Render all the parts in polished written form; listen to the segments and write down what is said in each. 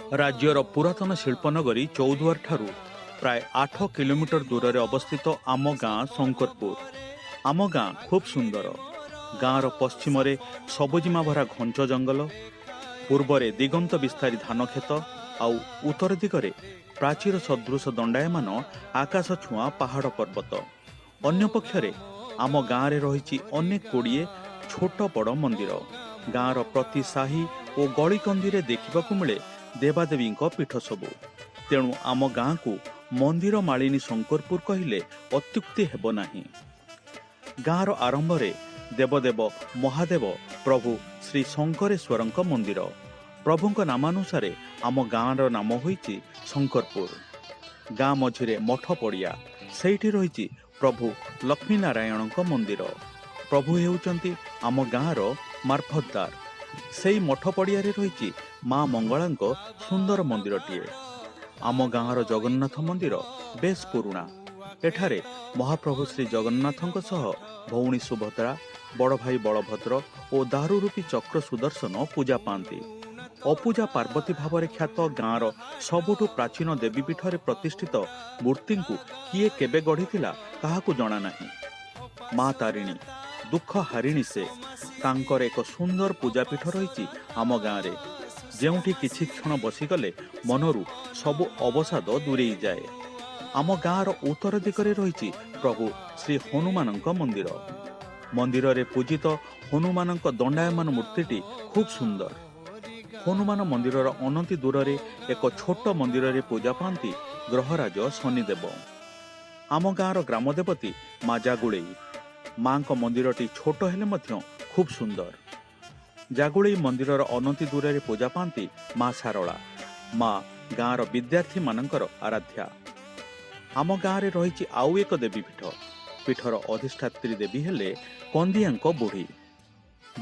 ରାଜ୍ୟର ପୁରାତନ ଶିଳ୍ପନଗରୀ ଚୌଦ୍ୱାରଠାରୁ ପ୍ରାୟ 8 କିଲୋମିଟର ଦୂରରେ ଅବସ୍ଥିତ ଆମ ଗାଁ ଶଙ୍କରପୁର। ଆମ ଗାଁ ଖୁବ୍ ସୁନ୍ଦର। ଗାଁର ପଶ୍ଚିମରେ ସବୁଜିମା ଭରା ଘଞ୍ଚ ଜଙ୍ଗଲ, ପୂର୍ବରେ ଦିଗନ୍ତ ବିସ୍ତାରୀ ଧାନ କ୍ଷେତ ଆଉ ଉତ୍ତର ଦିଗରେ ପ୍ରାଚୀର ସଦୃଶ ଦଣ୍ଡାୟମାନ ଆକାଶ ଛୁଆଁ ପାହାଡ଼ ପର୍ବତ। ଅନ୍ୟପକ୍ଷରେ ଆମ ଗାଁରେ ରହିଛି ଅନେକ ଗୁଡ଼ିଏ ଛୋଟ ବଡ଼ ମନ୍ଦିର। ଗାଁର ପ୍ରତି ସାହି ଓ ଗଳିକନ୍ଦିରେ ଦେଖିବାକୁ ମିଳେ ଦେବାଦେବୀଙ୍କ ପୀଠ ସବୁ। ତେଣୁ ଆମ ଗାଁକୁ ମନ୍ଦିର ମାଳିନୀ ଶଙ୍କରପୁର କହିଲେ ଅତ୍ୟୁକ୍ତି ହେବ ନାହିଁ। ଗାଁର ଆରମ୍ଭରେ ଦେବଦେବ ମହାଦେବ ପ୍ରଭୁ ଶ୍ରୀ ଶଙ୍କରେଶ୍ୱରଙ୍କ ମନ୍ଦିର। ପ୍ରଭୁଙ୍କ ନାମାନୁସାରେ ଆମ ଗାଁର ନାମ ହୋଇଛି ଶଙ୍କରପୁର। ଗାଁ ମଝିରେ ମଠ ପଡ଼ିଆ, ସେଇଠି ରହିଛି ପ୍ରଭୁ ଲକ୍ଷ୍ମୀନାରାୟଣଙ୍କ ମନ୍ଦିର। ପ୍ରଭୁ ହେଉଛନ୍ତି ଆମ ଗାଁର ମାର୍ଫତଦାର। ସେଇ ମଠ ପଡ଼ିଆରେ ରହିଛି ମା ମଙ୍ଗଳାଙ୍କ ସୁନ୍ଦର ମନ୍ଦିରଟିଏ। ଆମ ଗାଁର ଜଗନ୍ନାଥ ମନ୍ଦିର ବେଶ୍ ପୁରୁଣା। ଏଠାରେ ମହାପ୍ରଭୁ ଶ୍ରୀ ଜଗନ୍ନାଥଙ୍କ ସହ ଭଉଣୀ ସୁଭଦ୍ରା, ବଡ଼ ଭାଇ ବଳଭଦ୍ର ଓ ଦାରୁରୂପୀ ଚକ୍ର ସୁଦର୍ଶନ ପୂଜା ପାଆନ୍ତି। ଅପୂଜା ପାର୍ବତୀ ଭାବରେ ଖ୍ୟାତ ଗାଁର ସବୁଠୁ ପ୍ରାଚୀନ ଦେବୀପୀଠରେ ପ୍ରତିଷ୍ଠିତ ମୂର୍ତ୍ତିଙ୍କୁ କିଏ କେବେ ଗଢ଼ିଥିଲା କାହାକୁ ଜଣା ନାହିଁ। ମା ତାରିଣୀ ଦୁଃଖ ହାରିଣୀ ସେ। ତାଙ୍କର ଏକ ସୁନ୍ଦର ପୂଜାପୀଠ ରହିଛି ଆମ ଗାଁରେ, ଯେଉଁଠି କିଛି କ୍ଷଣ ବସିଗଲେ ମନରୁ ସବୁ ଅବସାଦ ଦୂରେଇ ଯାଏ। ଆମ ଗାଁର ଉତ୍ତର ଦିଗରେ ରହିଛି ପ୍ରଭୁ ଶ୍ରୀ ହନୁମାନଙ୍କ ମନ୍ଦିର। ମନ୍ଦିରରେ ପୂଜିତ ହନୁମାନଙ୍କ ଦଣ୍ଡାୟମାନ ମୂର୍ତ୍ତିଟି ଖୁବ୍ ସୁନ୍ଦର। ହନୁମାନ ମନ୍ଦିରର ଅନତି ଦୂରରେ ଏକ ଛୋଟ ମନ୍ଦିରରେ ପୂଜା ପାଆନ୍ତି ଗ୍ରହରାଜ ଶନିଦେବ। ଆମ ଗାଁର ଗ୍ରାମଦେବତୀ ମା ଜାଗୁଳେଇ। ମାଙ୍କ ମନ୍ଦିରଟି ଛୋଟ ହେଲେ ମଧ୍ୟ ଖୁବ୍ ସୁନ୍ଦର। ଜାଗୁଳେଇ ମନ୍ଦିରର ଅନତି ଦୂରରେ ପୂଜା ପାଆନ୍ତି ମା ଶାରଳା। ମା ଗାଁର ବିଦ୍ୟାର୍ଥୀମାନଙ୍କର ଆରାଧ୍ୟା। ଆମ ଗାଁରେ ରହିଛି ଆଉ ଏକ ଦେବୀପୀଠ। ପୀଠର ଅଧିଷ୍ଠାତ୍ରୀ ଦେବୀ ହେଲେ କନ୍ଦିଆଙ୍କ ବୁଢ଼ୀ।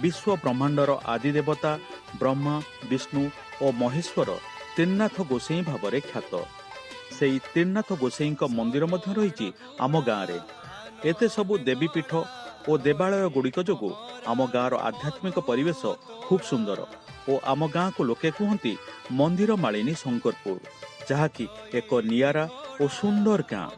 ବିଶ୍ୱ ବ୍ରହ୍ମାଣ୍ଡର ଆଦିଦେବତା ବ୍ରହ୍ମା, ବିଷ୍ଣୁ ଓ ମହେଶ୍ୱର ତ୍ରିନାଥ ଗୋସେଇଁ ଭାବରେ ଖ୍ୟାତ। ସେଇ ତ୍ରିନାଥ ଗୋସେଇଁଙ୍କ ମନ୍ଦିର ମଧ୍ୟ ରହିଛି ଆମ ଗାଁରେ। ଏତେ ସବୁ ଦେବୀପୀଠ ଓ ଦେବାଳୟ ଗୁଡ଼ିକ ଯୋଗୁଁ ଆମ ଗାଁର ଆଧ୍ୟାତ୍ମିକ ପରିବେଶ ଖୁବ୍ ସୁନ୍ଦର ଓ ଆମ ଗାଁକୁ ଲୋକେ କୁହନ୍ତି ମନ୍ଦିର ମାଳିନୀ ଶଙ୍କରପୁର, ଯାହାକି ଏକ ନିଆରା ଓ ସୁନ୍ଦର ଗାଁ।